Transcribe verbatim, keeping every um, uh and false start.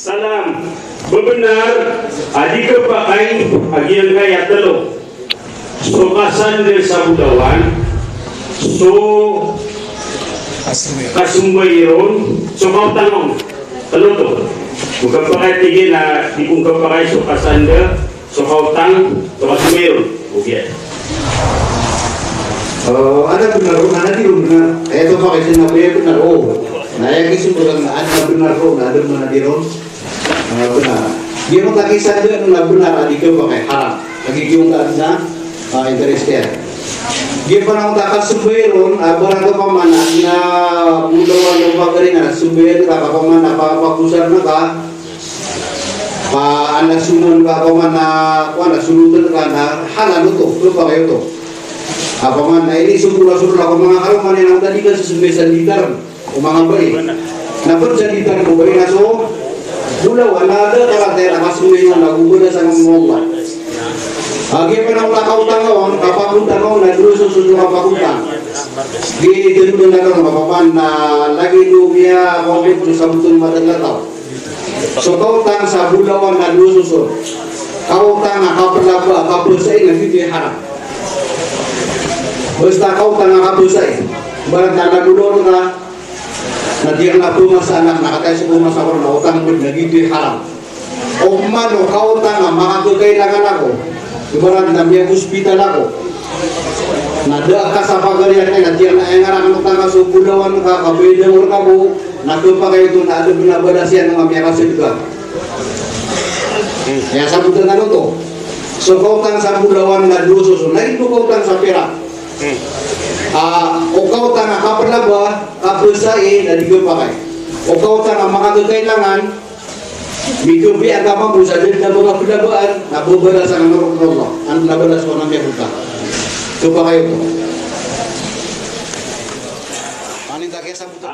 Salam. Bnar a di khapakay a giyangkaya tlo. So kasanda sa bolawan, so kasambayr on, so kaotang on. Tlo oto. Di khapakay, tig iyan a di khapakay so kasanda, so kaotang, so kasambayr on. Okay. Eh, adn a bnar on, adn a di ron bnar. Aya khapakay sa na bnar on. Na aya kisombag on na adn a bnar on, adn a di ron. Ah, bnar. Giyoto a kasanda na bnar a di khapakay, haram. Lagid giyoto a, ah, interest iyan. Giya pn a kasambayr on, ah, ibarat opama na bolawan o pagari na sambayr ka, opama na pa, pagosar na ka, pa, anda soman ka, opama na, opama na solotan ka na, halal oto, khapakay oto. Opama na ini so bola, so bola, opama na kalo man iyan na oto di ka sasambay sa litar o manga bai. Na pd sa litar o bai na so bolawan na da a karatay a kasambay na go balasan o Allah. Lagid pn a kaotang on, kapagontang on, na dowa so soson o kapagontang. Di tndo na kano, opama na lagid o miya, opama na sabot o madakel a taw. So kaotang sa bolawan na dowa soson. Kaotang a kaplaba, kabasai, na giyoto i haram. Basta kaotang a kabasai. Ibarat na bolawan ka, na di ka na pmasa anak, na kataya so pmasa ko na otang bd, na giyoto i haram. Opama o kaotang a makakakailangan ako, ibarat na miyagospital ako, na da ka sa pagari akn, na di ka na aya ngaran o otang ka so bolawan ka, kabayad angka bo, na khapakay oto na adn a balas iyan o manga miyakasadka. Aya sabot anan oto. So kaotang sa bolawan na dowa soson. Na ino kaotang sa pirak? Ah, o kaotang a kaplaba, kabasai, na di khapakay. O kaotang a makakakailangan, mikhapakay ka mambo sa da dn a manga plabaan, na babalasan ka o Allah. Anda na balas o manga miyakaotang. Khapakay oto. Anin ta kiyasabot.